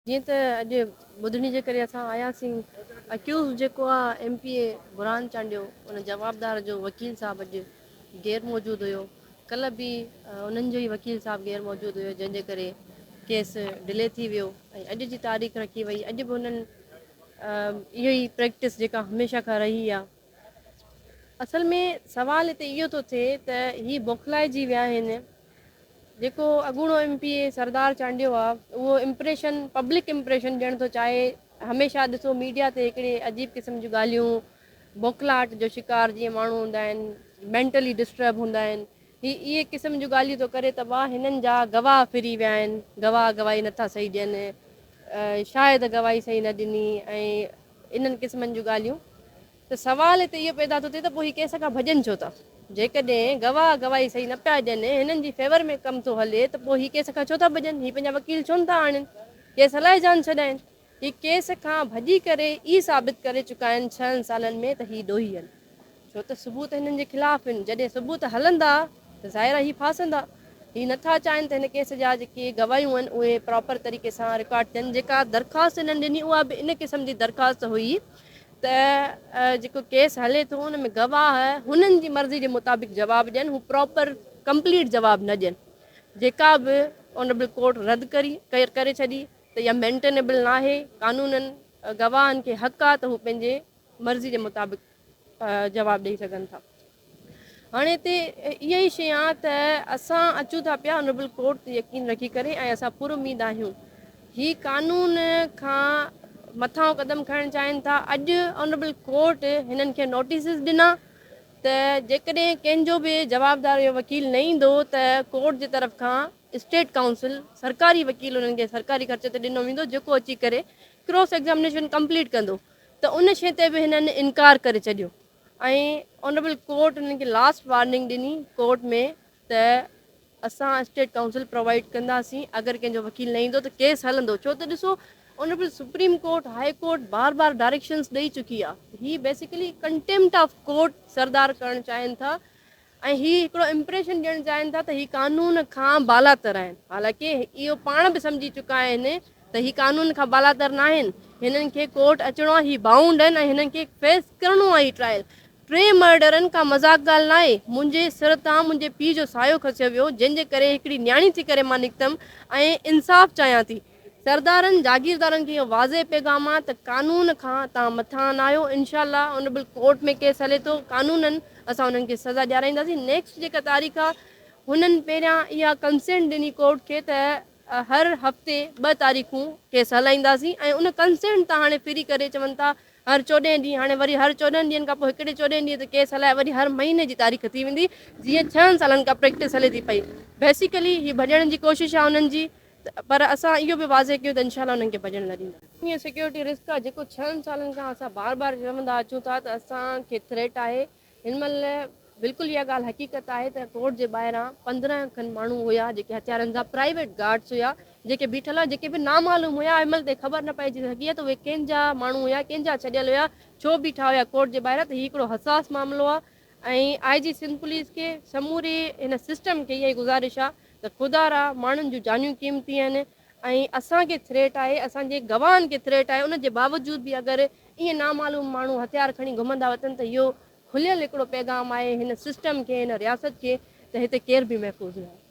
جيئن ته اڄ ٻڌڻي جي ڪري اسان آياسين اڪيوز جيڪو آ M P A Burhan Chandio ان جوابدار جو وڪيل صاحب اڄ غير موجود هيو ڪلهه به انهن جو ئي وڪيل صاحب غير موجود هيو جنهن جي ڪري ڪيس ڊلي ٿي ويو ۽ اڄ جي تاريخ رکي وئي اڄ به انهن اهو ئي پريڪٽس جيڪا هميشه کان رهي آ اصل ۾ سوال هتي اهو ٿو ٿئي ته هي بوکلائجي ويا آهن جيڪو اڳوڻو M P A Sardar Chandio آ اهو امپريشن پبلڪ امپريشن ڏيڻ ٿو چاهي هميشه ڏسو ميڊيا تي هڪڙي عجيب قسم جون ڳالهيون بوکلاهٽ جو شڪار جيئن ماڻهو هوندا آهن مينٽلي ڊسٽرب هوندا آهن هي اهي قسم جون ڳالهيون ٿو ڪري ته واهه هنن جا گواهه ڦري ويا آهن گواهه گواهي نٿا صحيح ڏين شاهد گواهي صحيح نه ڏني ۽ انهن قسمن جون ڳالهيون ته سوال هتي اهو پيدا ٿو ٿئي ته پوء هي ڪيس کان ڀڄن ڇو ٿا؟ جيڪڏهن گواهه گواهي صحيح نه پيا ڏين، هنن جي فيور ۾ ڪم ٿو هلي ته پوء هي ڪيس کان ڇو ٿا ڀڄن؟ هي پنهنجا وڪيل ڇو نه ٿا آڻين؟ ڪيس هلائي جان ڇڏائين. هي ڪيس کان ڀڄي ڪري ئي ثابت ڪري چڪا آهن ڇهن سالن ۾ ته هي ڏوهي آهن. ڇو ته ثبوت هنن جي خلاف آهن. جڏهن ثبوت هلندا ته ظاهر آهي هي ڦاسندا. هي نه ٿا چاهين ته هن ڪيس جا جيڪي گواهيون آهن اهي پراپر طريقي سان رڪارڊ ٿين. جيڪا درخواست هنن ڏني اها به ان قسم جي درخواست هئي ته جيڪو ڪيس هلي ٿو ان ۾ گواهه هنن جي مرضي جي مطابق جواب ڏين هو پراپر ڪمپليٽ جواب نه ڏين جيڪا به آنريبل ڪورٽ رد ڪري ڪري ڇڏي ته اها مينٽينيبل ناهي قانونن گواهن کي حق آهي ته هو پنهنجي مرضي جي مطابق جواب ڏئي سگهن ٿا. هاڻي هتي اها ئي شيء آ ته اسان اچون ٿا پيا آنريبل ڪورٽ تي يقين رکي ڪري ۽ اسان پر اميد آهيون هي قانون کان مٿانهون قدم کڻڻ چاهين ٿا اڄ آنريبل ڪورٽ هنن کي نوٽيسز ڏنا ته جيڪڏهن ڪنهن جو به جوابدار يا وڪيل نه ايندو ته ڪورٽ جي طرف کان اسٽيٽ ڪائونسل سرڪاري وڪيل انهن کي سرڪاري خرچ تي ڏنو ويندو جيڪو اچي ڪري ڪراس ايگزامينيشن ڪمپليٽ ڪندو ته ان شيء تي به هنن انڪار ڪري ڇڏيو ۽ آنريبل ڪورٽ انهن کي لاسٽ وارننگ ڏني ڪورٽ ۾ ته اسان اسٽيٽ ڪائونسل پرووائيڊ ڪنداسين اگر ڪنهن جو وڪيل نه ايندو ته ڪيس هلندو ڇو ته ڏسو honourable supreme court high court بار بار ڊائريڪشنس ڏئي چڪي آهي هي بيسيڪلي ڪنٽيمپٽ آف ڪورٽ سردار ڪرڻ چاهين ٿا ۽ هي هڪڙو امپريشن ڏيڻ چاهين ٿا ته هي قانون کان بالاتر آهن حالانڪه اهو پاڻ به سمجهي چڪا آهن ته هي قانون کان بالاتر ناهن هنن کي ڪورٽ اچڻو آهي هي بائونڊ آهن ۽ هنن کي فيس ڪرڻو آهي هي ٽرائل ٽي مرڊرن ڪا مذاق ڳالهه ناهي منهنجي سر تان منهنجي پيء جو سايو کسيو ويو جنهن جي ڪري هڪڙي نياڻي ٿي ڪري مان نڪتم ۽ انصاف چاهيان ٿي سردارن جاگيردارن کي اهو واضح پيغام آ ته قانون کان توهان مٿانهان ناهيو انشاء الله آنريبل ڪورٽ ۾ ڪيس هلي ٿو قانونن اسان انهن کي سزا ڏيارائينداسين نيڪسٽ جيڪا تاريخ آ هنن پهريان اها ڪنسينٽ ڏني ڪورٽ کي ته هر هفتي ٻه تاريخون ڪيس هلائينداسين ۽ ان ڪنسينٽ تان هاڻي ڦري ڪري چون ٿا هر چوڏهين ڏينهن هاڻي وري هر چوڏهن ڏينهن کان پوء هڪڙي چوڏهين ڏينهن تي ڪيس هلائي وري هر مهيني جي تاريخ ٿي ويندي جيئن ڇهن سالن کان پريڪٽس هلي ٿي پئي بيسيڪلي هي ڀڄڻ جي ڪوشش آ انهن جي پر اسان اهو به واضح ڪيو ته انشاء الله انهن کي ڀڄڻ نه ڏينداسين. اهو سيڪيورٽي رسڪ آهي جيڪو ڇهن سالن کان اسان بار بار چوندا اچون ٿا ته اسان کي ٿريٽ آهي هن مهل بلڪل اها ڳالهه حقيقت آهي ته ڪورٽ جي ٻاهران 15 کن ماڻهو هيا جيڪي هٿيارن سان پرائيويٽ گارڊز هيا جيڪي بيٺل هيا جيڪي به نامعلوم هيا هن مهل تائين خبر نه پئجي سگهي آهي ته اهي ڪنهن جا ماڻهو هيا ڪنهن جا ڇڏيل هيا ڇو بيٺا هيا ڪورٽ جي ٻاهران ته هي هڪڙو حساس معاملو آهي ۽ آء جي سنڌ پوليس کي سموري هن سسٽم کي اها ئي گذارش آهي ته خدارا ماڻهن جون جانيون قيمتي آهن ۽ اسان کي ٿريٽ آهي اسان جي گواهن کي ٿريٽ آهي ان جي باوجود به اگر ائين نامعلوم ماڻهو هٿيار کڻي گهمندا وتن ته اهو کليل هڪڙو پيغام آهي هن سسٽم کي هن رياست کي ته هتي ڪير به محفوظ ناهي.